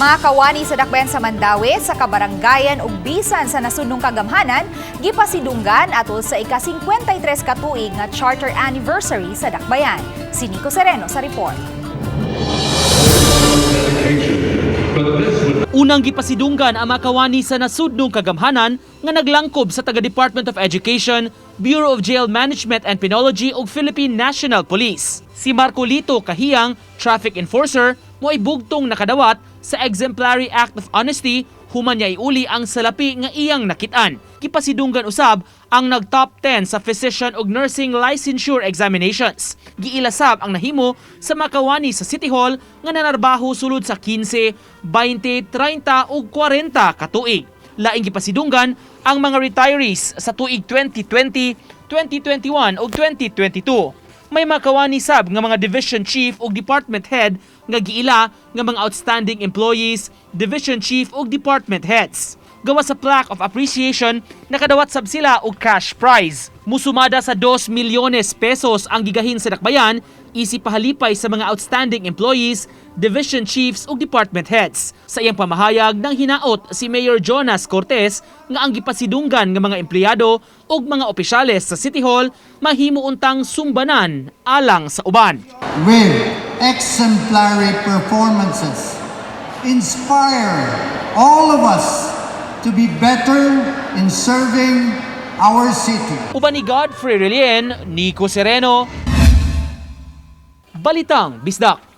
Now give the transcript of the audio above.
Mga kawani sa dakbayan sa Mandaue, sa kabaranggayan ug bisan sa nasudnong kagamhanan, gipasidunggan atol sa ika-53 ka tuig nga charter anniversary sa dakbayan. Si Nico Sereno sa report. Unang gipasidunggan ang makawani sa nasudnong kagamhanan nga naglangkob sa taga Department of Education, Bureau of Jail Management and Penology ug Philippine National Police. Si Marcolito Kahiyang, traffic enforcer, mo'y bugtong nakadawat sa Exemplary Act of Honesty human niya iuli ang salapi nga iyang nakitaan. Gipasidunggan usab ang nag-top 10 sa physician ug nursing licensure examinations. Giilasab ang nahimo sa makawani sa City Hall nga nanarbaho sulod sa 15, 20, 30 ug 40 ka tuig. Laing gipasidunggan ang mga retirees sa tuig 2020, 2021 ug 2022. May makawani sab nga mga division chief ug department head nga giila nga mga outstanding employees, division chief ug department heads. Gawas sa plaque of appreciation, nakadawat sab sila og cash prize. Musumada sa 2 milyones pesos ang gigahin sa dakbayan isip pahalipay sa mga outstanding employees, division chiefs ug department heads. Sa iyang pamahayag nang hinaot si Mayor Jonas Cortez nga ang gipasidunggan nga mga empleyado ug mga opisyales sa City Hall mahimo untang sumbanan alang sa uban. With exemplary performances inspire all of us to be better in serving our city. Uban ni Godfrey Relien, Nico Sereno, Balitang Bisdak.